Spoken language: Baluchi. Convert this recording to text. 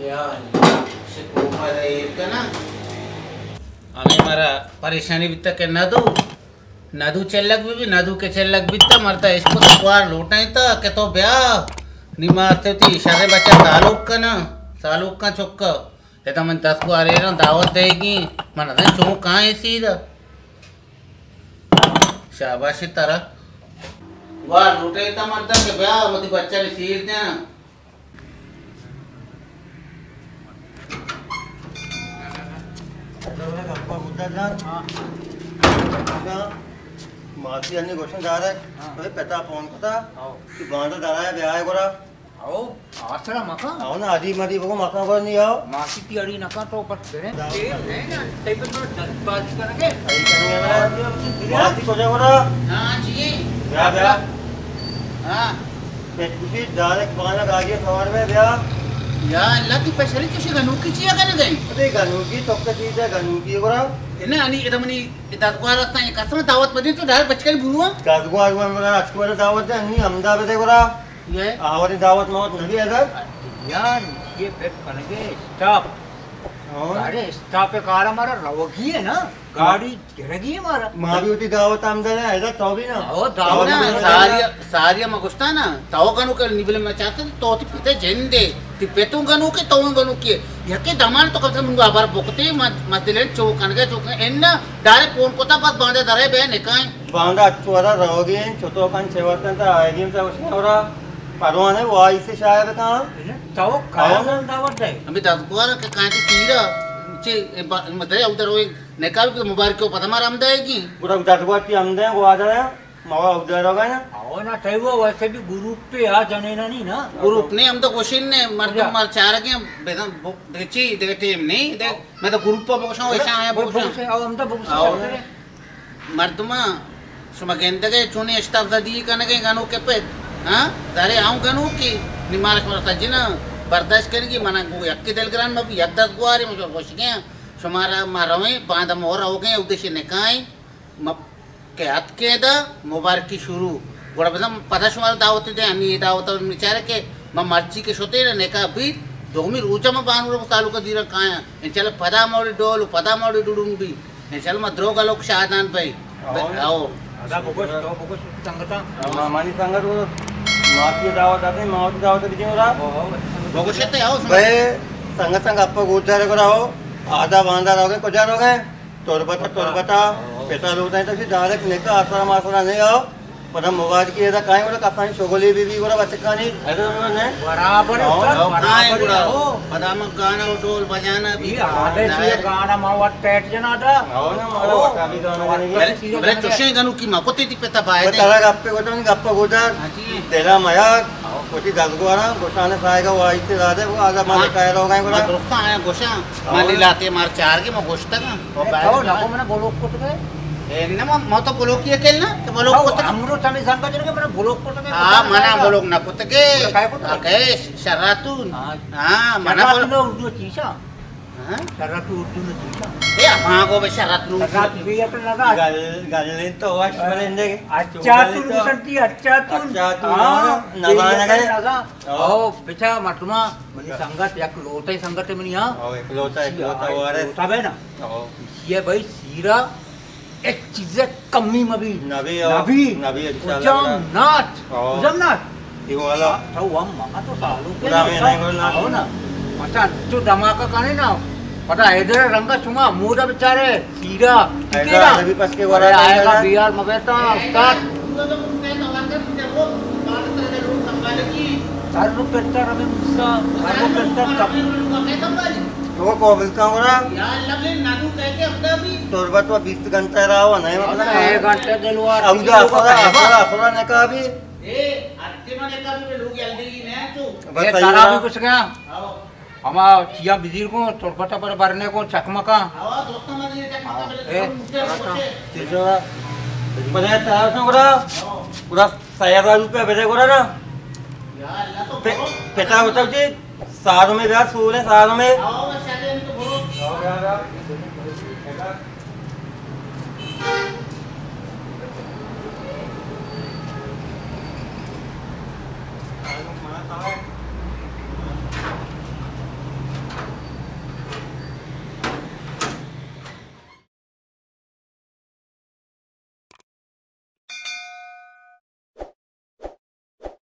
یا اللہ، شکوہ ایر کنا۔ ہمیں مارا پریشانی بیتا کہ ندو، ندو چلگ بی بی، ندو کہ چلگ بیتا، مرتا اشکو تو گوار لوٹائیں تا کہ تو بیا، نی ما تے تی شریں بچہ سالوک کنا، سالوک کن چکا۔ ادا من دست گوارے نا دعوت دے گی، من نہ چون کائیں سیدھا۔ شاباش ترا۔ گوار لوٹے تا مردا کہ بیا، متی بچہ نے سیر دیاں۔ ماسی انی گوشن دارے، ہاں۔ تو پتا فون کتا، ہاں۔ کہ باندا دارا بیا ہے گورا۔ او، آسرا مکان؟ او نا، ادی مدی بگو مکان گورا نہیں آؤ۔ ماسی تی اڑی نکان تو بس برے۔ ٹیم نہیں نا، تئی بس جلد بازی کرنے۔ ماسی کجا گورا؟ ہاں جی۔ بیا، بیا۔ ہاں۔ پہ کسی ڈائریکٹ بانا گاڑی سوار میں بیا۔ یا اللہ، تی پشری چوشی گنوکی چیا کرنے گئے؟ ارے گنوکی تو کا چیز ہے، گنوکی گورا۔ نہ، انی ادمنی دزگوار ہستاں، یہ کسر دعوت بدی تو ڈائریکٹ بچکن بھروا۔ دزگوار گوار مرا اچکوار دعوت ہے، نی ہمدا بدے گورا۔ یہ؟ آوری دعوت موت نبی اگر۔ یار، یہ پک کنگے اسٹاپ۔ ہاں۔ ارے اسٹاپ کارا مارا روگی ہے نا، گاڑی گرگی ہے مارا۔ ما بھی ہوتی دعوت ہمدا ہے، ایسا تو بھی نا۔ او دعوت نا، ساری، ساری ما گشتا نا، تو گنو کر نبل میں چاہتا تو تی پتے جن دے، تی پتوں گنو کے، تو گنو کے، یکے دمان تو کم سے کم منگو ابر بکتے، ما، ما دلن چو کنگے، چو کنگے، ان ڈائریکٹ فون کوتا، بس باندا درے بے نکائیں۔ باندا اچو ارا روگی ہیں، چتو کن چہ وقتن تا آئیگی ہم تا وشنا ورا پروان ہے، وائی سے شاید کہاں۔ تو کہاں دعوت دے؟ ہمیں دزگوار کے کہاں کی تیرا، چے، با-، مدرے ادھر ہوئے، نکاح بھی مبارک ہو، پتہ مار ہم دے گی۔ گڑا دزگوار کی ہم دے، وہ آ جائے، موا ادھر ہوگا نا۔ آو نا، تھے وہ ویسے بھی گروپ پہ آ جانے نا نہیں نا۔ گروپ نہیں، ہم تو کوشش نے، مردم مار چار کے، بیگم بک-، دیکھی، دیکھ ٹیم نہیں، دیکھ۔ میں تو گروپ پہ بوشاں، ایسا آیا بوشاں۔ بوشاں، او ہم تو بوشاں۔ آو۔ مردماں، شما گندگے چونیں اشتاپ زدی کنگے گنوکے پت؟ ہاں؟ زرے آؤں گنوکی، نی مارا شمارا سجنا برداشت کنگی، منا گو یکی دلگران مبی، یک دست گوارے، مجھے گوشگے، شمارا ما رویں، باندا مور روگے، اودے شی نکائیں۔ م-، کہ اتکیں ادا مبارکی شروع۔ گڑا بزاں پدا شمارا دعوت دیں، انی اے دعوت ء بچارے کہ ما مرچی کہ شتیں نکاح بیت، دومی روچ ء ما بانور ء سالوک ء دیراں کایاں۔ انشاءاللہ پدا موڑی ڈول و پدا موڑی ڈڈوم بی۔ انشاءاللہ ما دروگ ء لوگ شادان بئیں۔ او۔ ادا بگوش، تو بگوش سنگتاں۔ ما، منی سنگت کو ماتی دعوت داتیں، ما وتی دعوت بجیں گڑا۔ بگوش تے او۔ بے سنگتاں گپ گوش دارے گڑا ہو۔ آدا باندا روگے، کجا روگے؟ تربت ء، تربت ء، ہو۔ پتا لوٹائیں تو ڈائریکٹ نکاح آسرا ماسرا نہیں آؤ۔ پدا مبارکی ادا کائیں گڑا کسانی شغلی بی بی گڑا بچکانی۔ برابر ہے استاد، برابر ہے۔ ہو۔ پدا ما گانا و ڈول بجانا بی۔ یہ آدھے چیز گانا ما وقت پیٹ جنا دا۔ ہو نا، مارا وقت ابھی گانا بلے، بلے چوشیں گنوکی ما کتے تی پتا بائے دے۔ ترا گپے گوتا، گپا گوتا۔ ہاں جی۔ دلا میار، ہو۔ کتی دزگوارا، گوشان سائے گا وائی تے دادے، وہ آدھا ما نکاح روگا گڑا۔ درستاں آیا گوشاں۔ من لاتے مار چارگی ما گوشتگاں۔ تو نکو منا بلوک کتگے؟ اے نہ، ما، ما تو بلوکی کل نہ، تو بلوک کتگے۔ ہمرو تمی سنگا جنگے منا بلوک کتگے۔ ہاں، منا بلوک نہ کتگے۔ کئے کتگے؟ کئے شراتون۔ ہاں۔ ہاں، منا بلوک۔ اردو چیزا۔ ہاں؟ شراتون اردو نہ چیزا۔ اے ہاں گو بے شراتون۔ شراتون بھی اپنے لگا۔ گل، گل تو واش بلندے۔ اچھا تو سنتی، اچھا تو۔ اچھا تو۔ ہاں، نزانگے۔ او، بچا مردما، منی سنگت، یک لوٹے سنگت منی، ہاں۔ او، یک لوٹا، یک لوٹا وارث۔ لوٹا بے نا۔ او۔ یہ بھائی سیرا ایک چیز کمی مبی۔ نبی، او۔ نبی۔ نبی، انشاءاللہ۔ کجام ناچ۔ او۔ کجام ناچ۔ یہ والا۔ تو ہم ماما تو سالو کے خدا میں نہیں کرو ناچ۔ او نا۔ مچا تو دھماکہ کنے نا۔ پدا حیدر رنگا شما مودا بچارے سیرا۔ حیدر ٹکیرا۔ ابھی پس کے ورا ارے آئے گا۔ بیار مبیتا استاد۔ سر رو پتر ابھی مسا، سر رو پتر کب۔ تو کو بلکا ورا۔ تربت و بیست گھنٹہ راو نہیں مطلب۔ ایک گھنٹہ دلوار۔ اودا افرا، افرا، افرا نکا بھی۔ اے، ارتے من نکا بھی لوگ جلدی نہیں تو۔ بس اے صحیح ترا ہے۔ بھی کچھ گیا۔ ہما چیا بزیر کو، تربت پر برنے کو، چکمکا۔ ہوا دوستاں مدی چکمکا۔ اے۔ بلے ترا سو گڑا، گڑا سیہ ہزار روپیہ بدے گڑا نا۔ پہ-، پتا ہوتا جی، ساروں میں بیا سورے، ساروں میں۔